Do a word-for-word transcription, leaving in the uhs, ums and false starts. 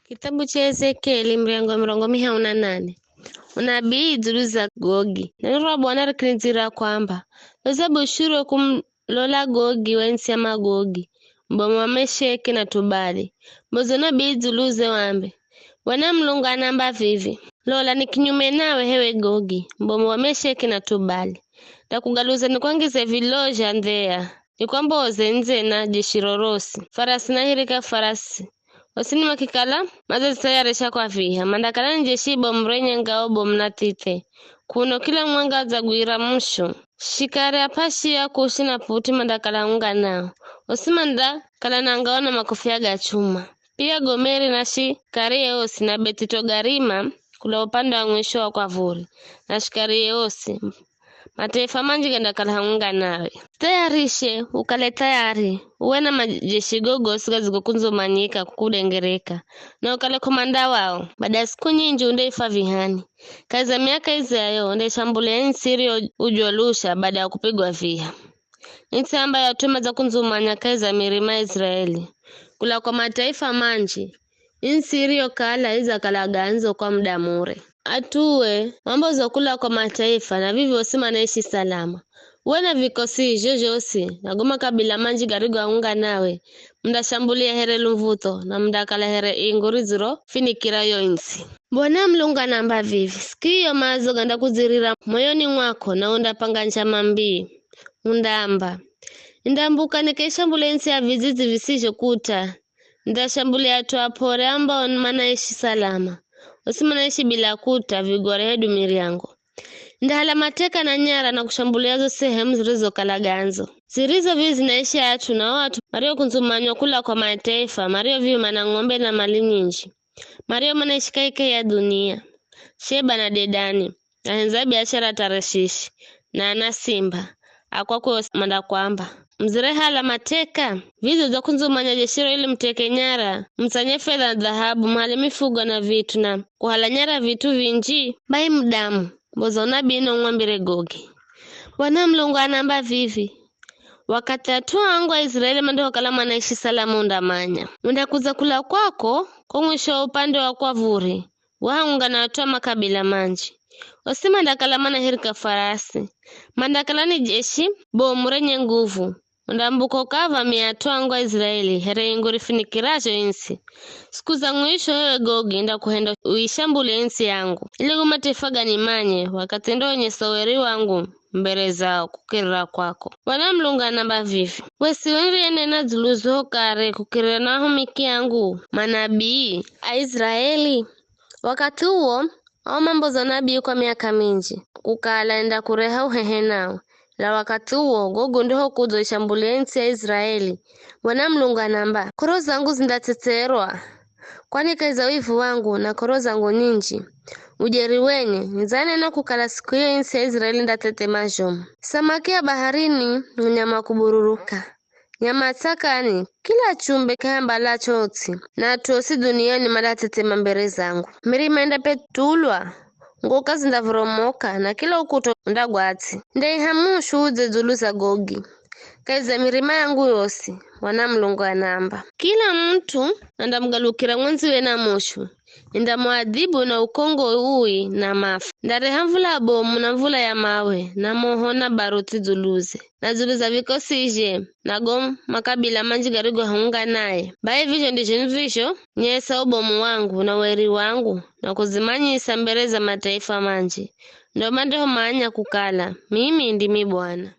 Kithabu cha Ezekieli, muryango wa mirongo mihahu na nane. Unabii dzulu za Gogi. Neno ra Bwana rikinidzira kwamba, "Loza bushuru wa kumulola Gogi wa ntsi ya Magogi, mubomu wa Mesheki na Tubali. Mboza unabii dzuluze wambe, 'Bwana Mulungu anaamba vivi, Lola, ni kinyume nawe, h'ewe Gogi, mubomu wa Mesheki na Tubali. Ndakugaluza nikwangize vilozha ndheya, nikwamboze ndze na jeshi rorosi, farasi na hirika farasi, osini makikala madzazitayarisha kwa viha, mandakala ni jeshi bomu renye ngao bomu na thithe. Kuno kila mumwenga adzagwira mushu. Shikari a p'ashia, kushi na puti mandakala unga nao. Osi mandakala na ngao na makofia ga chuma. Pia Gomeri na shikari eosi na Bethitogarima kula upande wa mwisho wa kwavuri, na shikari eosi. Mataifa manji gandakala hamwenga nawe. Tayarishe, ukale tayari, uwe na majeshi gogosi gadzigokundzumanyika kukudengereka, na ukale komanda wao. Baada ya siku nyinji undeifwa vihani. Kahi za miaka izayo, undeishambulia ntsi iriyo ujolusha baada ya kupigwa viha. Ntsi ambayo at'u madzakundzumanya kahi za mirima ya Israeli, kula kwa mataifa manji, ntsi iriyokala idzakala gandzo kwa muda mure. At'ue wamboza kula kwa mataifa, na vivyo osi manaishi salama. Uwe na vikosi zho zhosi, na go makabila manji garigoaunga nawe, mundashambulia here lumvutho, na mundakala here ingu ridzirofinikira yo ntsi. Bwana Mulungu anaamba vivi, siku iyo maazo gandakudzirira moyoni mwako, na undapanga njama mbii. Undaamba, 'Nindambuka nikaishambulia ntsi ya vidzidzi visizho kuta, nindashambulia at'u ap'ore ambao ni manaishi salama, osi manaishi bila kuta vigore hedu miryango. Ndahala mateka na nyara na kushambulia zo sehemu zirizokala gandzo. Zirizo vivi zinaishi at'u, na o at'u mariokundzumanywa kula kwa mataifa, mario vivi mana ng'ombe na mali nyinji, mario manaishi kahikahi ya dhunia. Sheba na Dedani, ahendza biashara Tarishishi, na ana simba, akwakwe osi mandakwamba, 'Muzire hala mateka.' Vidzo dza kundzumanya jeshiro ili muteke nyara, mutsanye fedha na dhahabu, muhale mifugo na vit'u, na kuhala nyara vit'u vinji? Bai mudamu, mboza unabii na umwambire Gogi, 'Bwana Mulungu anaamba vivi, Wakathi at'u angu Aiziraeli mandihokala manaishi salama undamanya. Undakudza kula kwako ko mwisho wa upande wa kwavuri, wahaunga na at'u a makabila manji. Osi mandakala manahirika farasi, mandakala ni jeshi bomu renye nguvu. Undambuka ukavamia at'u angu Aiziraeli here ingu rifunikirazho ntsi. Siku za mwisho, h'ewe Gogi, ndakuhenda uishambulie ntsi yangu, ili go mataifa ganimanye, wakathi ndoonyesa ueri wangu mbere zao kukirira kwako. Bwana Mulungu anaamba vivi, 'We si uniriyenena dzulu zo kare kukirira na ahumiki angu manabii Aiziraeli?' Wakathi uwo, ao mamboza unabii kwa miaka minji, kukala nindakureha uhehe nao. Ela wakathi uwo, Gogi ndihokudzoishambulia ntsi ya Iziraeli, Bwana Mulungu anaamba, k'oro zangu zindatsetserwa, kwani kahi za wivu wangu na k'oro zangu nyinji, ujeri wenye, nidzanena kukala siku iyo ntsi ya Iziraeli indathethema zhomu. Samaki a baharini, na nyama kubururuka, nyama a tsakani, kila chumbe kiambalacho ts'i, na at'u osi dhuniani mandathethema mbere zangu. Mirima indapetulwa, ngoka zindavoromoka, na kila ukuta undagwa ts'i. Ndaiha mushu udze dzulu za Gogi, kahi za mirima yangu yosi, Bwana Mulungu anaamba. Kila mut'u andamugalukira mwendziwe na mushu, nindamuadhibu na ukongo ui na mafu. Ndareha mvula bomu na mvula ya mawe, na moho na baruthi dzuluze, na dzulu za vikosizhe, na go makabila manji garigohaunga naye. Bai vizho ndizho nivizhonyesa ubomu wangu na weri wangu, na kuzimanyisa mbere za mataifa manji. Ndo mandihomanya kukala, mimi ndimi Bwana.